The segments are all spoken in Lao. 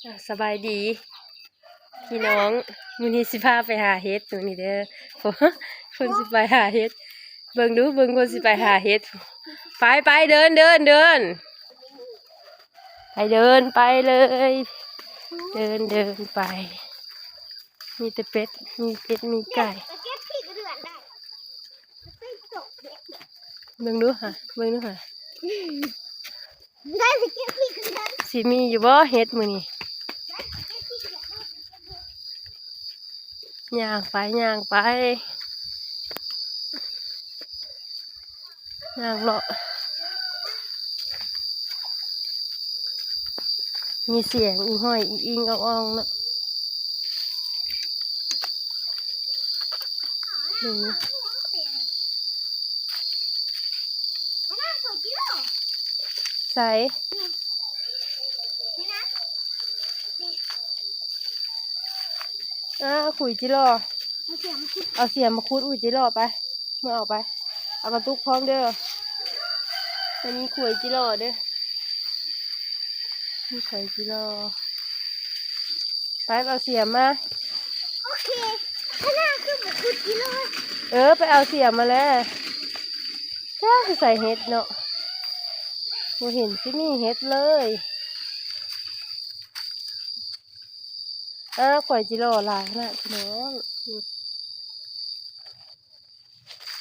ອ່າ ສະບາຍດີພີ່ນ້ອງ ມື້ນີ້ຊິພາໄປຫາເຫັດມື້ນີ້ເດີ ເພິ່ນຊິໄປຫາເຫັດ ເບິ່ງດູ ເບິ່ງເພິ່ນຊິໄປຫາເຫັດ ໄປ ໄປ ເດີນ ເດີນ ເດີນ ໄປ ເດີນໄປເລີຍ ເດີນ ເດີນໄປ ມີແຕ່ເປັດ ມີເປັດ ມີໄກ່ ເບິ່ງດູຫາ ເບິ່ງດູຫາ ໄດ້ໄປເກັບທີ່ເຮືອນ ຊິມີຢູ່ບໍ່ເຫັດມື້ນີ້? ຍ່າງໄປ ຍ່າງໄປ ຍ່າງເລາະ ມີສຽງອີ່ຫ້ອຍອີ່ອີ່ອອງເນາະ. ໃສ? ອ້າວ ຂຸຍຈິລໍ ເອົາສຽມມາຂຸດ ອຸ້ຍ ຈິລໍໄປ ເມືອເອົາໄປ ເອົາກະຕຸກພ້ອມເດີ ອັນນີ້ຂວາຍຈິລໍເດີ ນີ້ຂວາຍຈິລໍ ໄປ ເອົາສຽມມາ ໂອເຄ ຂະໜາດຄືບໍ່ຂຸດຈິລໍ ເອີ ໄປເອົາສຽມມາແລ້ວ ຈັກຢູ່ໃສເຫັດເນາະ ບໍ່ເຫັນຊິມີເຫັດເລີຍ ອ້າວ ຂວາຍຈິລໍຫຼາຍຂະໜາດ ພີ່ນ້ອງ.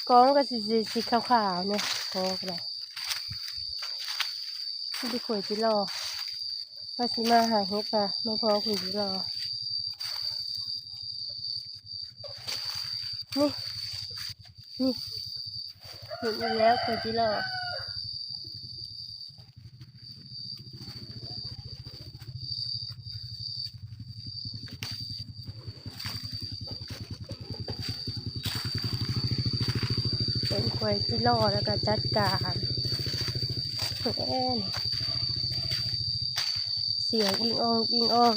ກອງກໍຊິ ຊິ ຊິຂາວໆ ແນ່ ກອງກໍໄດ້ ມີແຕ່ຂວາຍຈິລໍ ວ່າຊິມາຫາເຫັດ ວ່າມາພໍຂວາຍຈິລໍ ນີ້ ນີ້ ເຫັນອີກແລ້ວ ຂວາຍຈິລໍ. ເປັນຂວາຍຈິລໍ ແລ້ວກໍຈັດການ ເອີ ສຽງອີ່ອອງອີ່ອອງ.